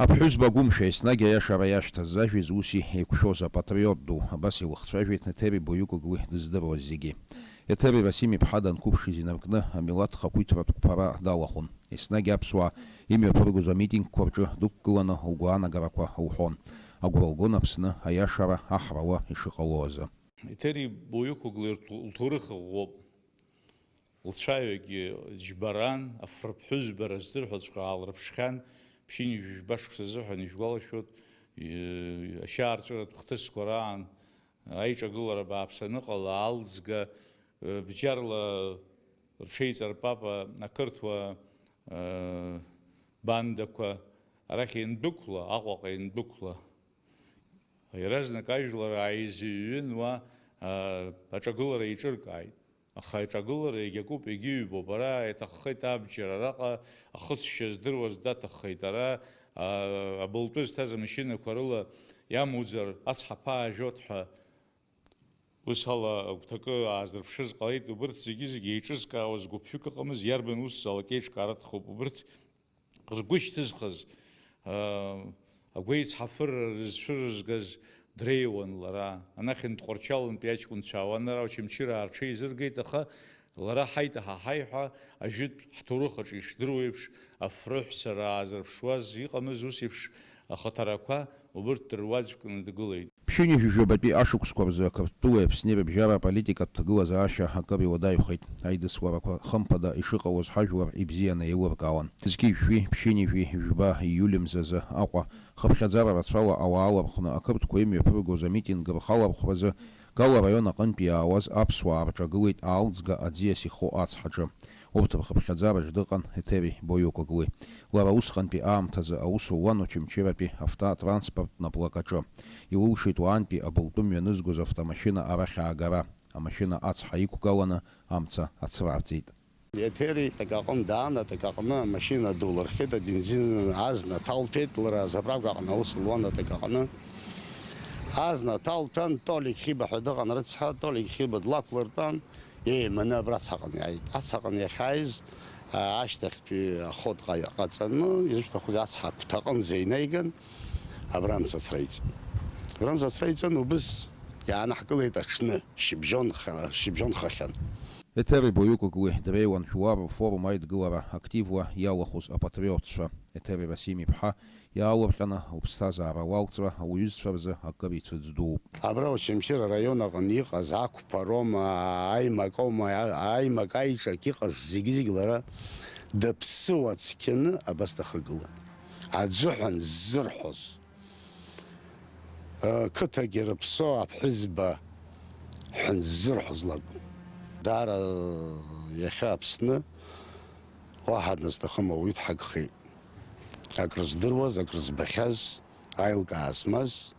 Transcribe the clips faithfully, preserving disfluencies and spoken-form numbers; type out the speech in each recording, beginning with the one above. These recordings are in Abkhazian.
Аԥҳәызба агәымшәа, еснагь аиашара иашьҭаз зажәеи зуси еиқәшәоз апатриот ду, абас илыхцәажәеит Еҭери Боиукоглы дыздыруаз зегьы. Еҭери Расим-иԥҳа данқәыԥшыз инаркны, амилаҭ хақәиҭратә қәԥара далахәын. Еснагь аԥсуаа имҩаԥыргоз амитингқәа рҿы дықәгыланы лгәаанагарақәа лҳәон. Агәра лгон Аԥсны аиашара аҳрауа ишыҟало азы. Еҭери Боиукоглы лҭ-, лҭоурых ӷәӷәоуп. Лцәаҩагьы џьбаран, афырԥҳәызба раздырҳәаҵәҟьа аалрыԥшхьан, ԥшьынҩажәи жәба шықәса азыҳәан ижәгәалашәоит, и-, ашьаарҵәыратә хҭысқәа раан аиҿагылара бааԥс аныҟала, Алӡга, э, бџьарла рҽеиҵарпапа ақырҭуа, э, бандақәа арахь иандәықәла, Аҟәаҟа иандәықәла, иаразнак ажәлар ааизыҩҩын уа, а, аҿагылара еиҿыркааит. Аха аҿагылара иагьакуп, иагьыҩбоуп. Ара иаҭаххеит абџьар, араҟа ахысшьа здыруаз даҭаххеит. Ара, а, абылтәы зҭаз амашьынақәа рыла иамуӡар, ацҳа ԥаажәот ҳәа. Ус ала агәҭакы аазырԥшыз ҟалеит, убырҭ зегьы-зегьы еиҿызкаауаз гәыԥҩык ыҟамызт, иарбан усзаалак еиҿкаара аҭахуп, убырҭ ргәы шьҭызхыз, аа, агәеизҳафырра рызцәырызгаз дреиуан лара. Анахьынтә Тҟәарчалнтәи аҷкәынцәа ауан, ара Очамчыраа рҽеизыргеит, аха лара ҳаит, аҳаҳаи ҳәа ажәытә ҳҭоурых аҿы ишдыруа еиԥш, афрыҳәсара аазырԥшуаз иҟамыз ус еиԥш ахаҭарақәа убырҭ дыруаӡәкны дгылеит. Ԥшьынҩажәи жәабатәи ашықәсқәа рзы Ақырҭтәылеи Аԥсни рыбжьара аполитикатә ҭагылазаашьа акыр иуадаҩхеит. Аидысларақәа хымԥада ишыҟалоз ҳажәлар ибзианы еилыркаауан. Зқьи жәшәи ԥшьынҩажәи жәба ииуль мзазы Аҟәа, хыԥхьаӡара рацәала ауаа лархәны ақырҭқәа имҩаԥыргоз амитинг рхалархәразы Гала араион аҟынтәи иаауаз аԥсуаа рҿагылеит Аалӡга аӡиас иху ацҳаҿы. Урҭ рхыԥхьаӡараҿ дыҟан Еҭери Боиукоглы. Лара усҟантәи аамҭазы аус луан Очамчыратәи автотранспорттә наплакаҿы. Илылшеит уаантәи абылтәы мҩанызгоз автомашьына арахь аагара. Амашьына ацҳа иқәгаланы амца ацрарҵеит. Еҭери аҭак аҟны даан, аҭак аҟны амашьына ду лырхиеит, абензин азна ҭалҭәеит, лара азаправка аҟны аус луан аҭак аҟны. Азна ҭалҭәан, Толик Хиба ҳәа дыҟан рыцҳа, Толик Хиба длақәлыртәан, еиманы абра ацҳаҟны иааит. Ацҳаҟны иахьааиз, а, ашьҭахьтәи аход ҟа-, ҟаҵаны, изышәҭахыз ацҳа агәҭаҟынӡа инаиган, абра амца ацраиҵеит. Абра амца ацраиҵан, убыс иаанаҳкылеит аҽны, шьыбжьон ха-, шьыбжьон хахьан. Еҭери Боиукоглы дреиуан Жәлар рфорум аидгылара активла иалахәыз апатриотцәа. Еҭери Расим-иԥҳа иаалырҟьаны лԥсҭазаара лалҵра ауаҩызцәа рзы акыр ицәыӡ дууп. Абра Очамчыра араион аҟны иҟаз ақәԥароума, аимакоума, аимак аиҿак иҟаз зегьы-зегь лара дыԥсыуа цқьаны абас дахагылан. Аӡәы ҳәа ззырҳәоз. Қыҭагьы рыԥсоу аԥҳәызба ҳәа ззырҳәоз лакәын. Даара иахьа Аԥсны уаҳа дназҭахым ауаҩы дҳагхеит. Акрыздыруаз, акрызбахьаз, аилкаа змаз,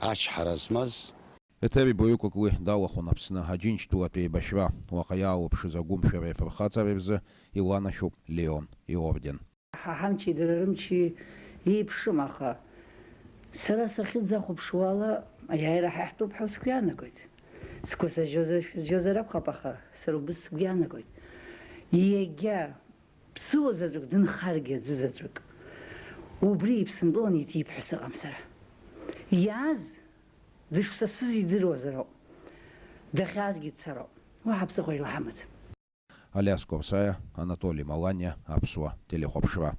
ачҳара змаз. Еҭери Боиукоглы далахәын Аԥсны Аџьынџьтәылатә еибашьра. Уаҟа иаалыԥшыз агәымшәареи афырхаҵареи рзы иланашьоуп Леон иорден. Ҳа ҳамчи дара рымчи еиԥшым, аха сара сахьынӡахәаԥшуала, аиааира ҳа иаҳтәуп ҳәа сгәы иаанагоит. Сгәы сажьозар, шәызжьозар акәхап, аха сара убыс сгәы иаанагоит. Иагьа ԥсыуа заҵәык дынхаргьы, аӡәы заҵәык, убри иԥсынтәыланы иҭип ҳәа сыҟам сара. Иааз дышсасыз идыруазароуп, дахьаазгьы дцароуп. Уаҳа ԥсыхәа илаҳамаӡам. Алиас Корсаиа, Анатоли Маланиа, Аԥсуа телехәаԥшра.